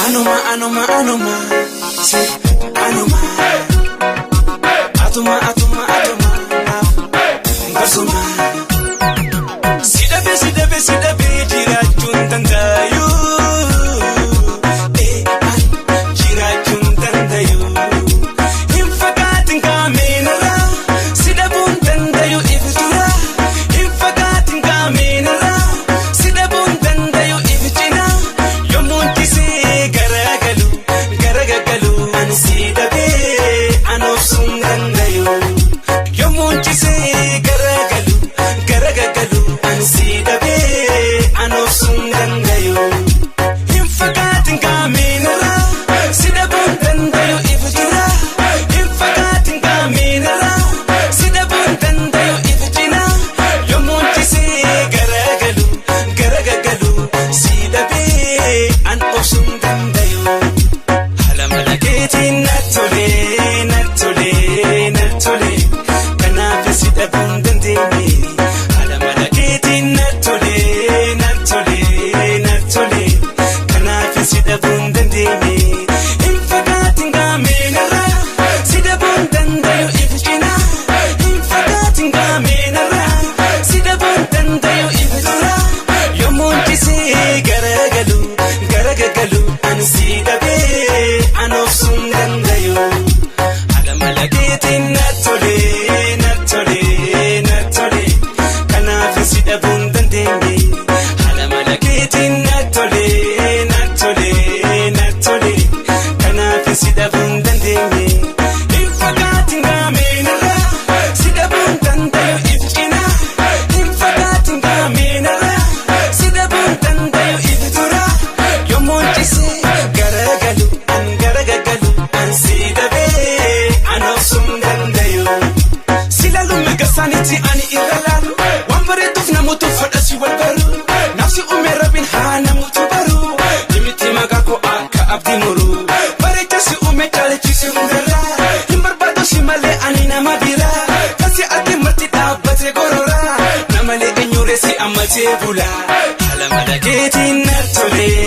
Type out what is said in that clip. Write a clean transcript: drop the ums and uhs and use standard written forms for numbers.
Anuma anuma anuma si anuma atuma atuma atuma basuma si dhabe si dhabe si dhabe jiraachuun danda'u an jiraachuun danda'u hin fagaatin kaameenarra si dhabuun danda'u iftura hin fagaatin kaameenarra si dhabuun danda'u ifcina yommuun cisee garagalu garagalu ani si dhabee an obsuun danda'u yommuun cisee garagalu garagalu ani si dhabee an obsuun danda'u hin fagaatin kaameenarra si dhabuun danda'u iftura hin fagaatin kaameenarra si dhabuun danda'u ifcina yommuun cisee garagalu garagalu si dhabee an obsuun danda'u. Haala mala keetiin na tolee na tolee na tolee kanaaf si dhabuun dandeenye. Haala mala keetiin na tolee na tolee na tolee kanaaf si dhabuun dandeenye. Hin fagaatin gaameenarra si dhabuun danda'u ifcina. Hin fagaatin gaameenarra si dhabuun danda'u iftura. Yommuun cisee garagalu garagalu ani si dhabee an obsuun danda'u. Haala mala keetiin na tolee na tolee na tolee kanaaf si dhabuun dandeenye. Haala mala keetiin na tolee na tolee na tolee kanaaf si dhabuun dandeenye. Hin fagaatin gaameenarra si dhabuun danda'u ifcina. Hin fagaatin gaameenarra si dhabuun danda'u iftura. Yommuun cisee garagalu an garagalu an si dhabee an obsuun danda'u. Silaaluun gasaanitti ani irra laalu waan bareeduuf namoota fadhasi wal baru nafsi uume rabbiin haa namoota baru dhimmitti maqaa koo akka abdii muru bareecha si uume caalchise hundarraa hin barbaadu si malee ani nama bira kasi ati marti dhaabbate gorora namalee eenyuree si ammatee bula haala mala keetiin na tolee.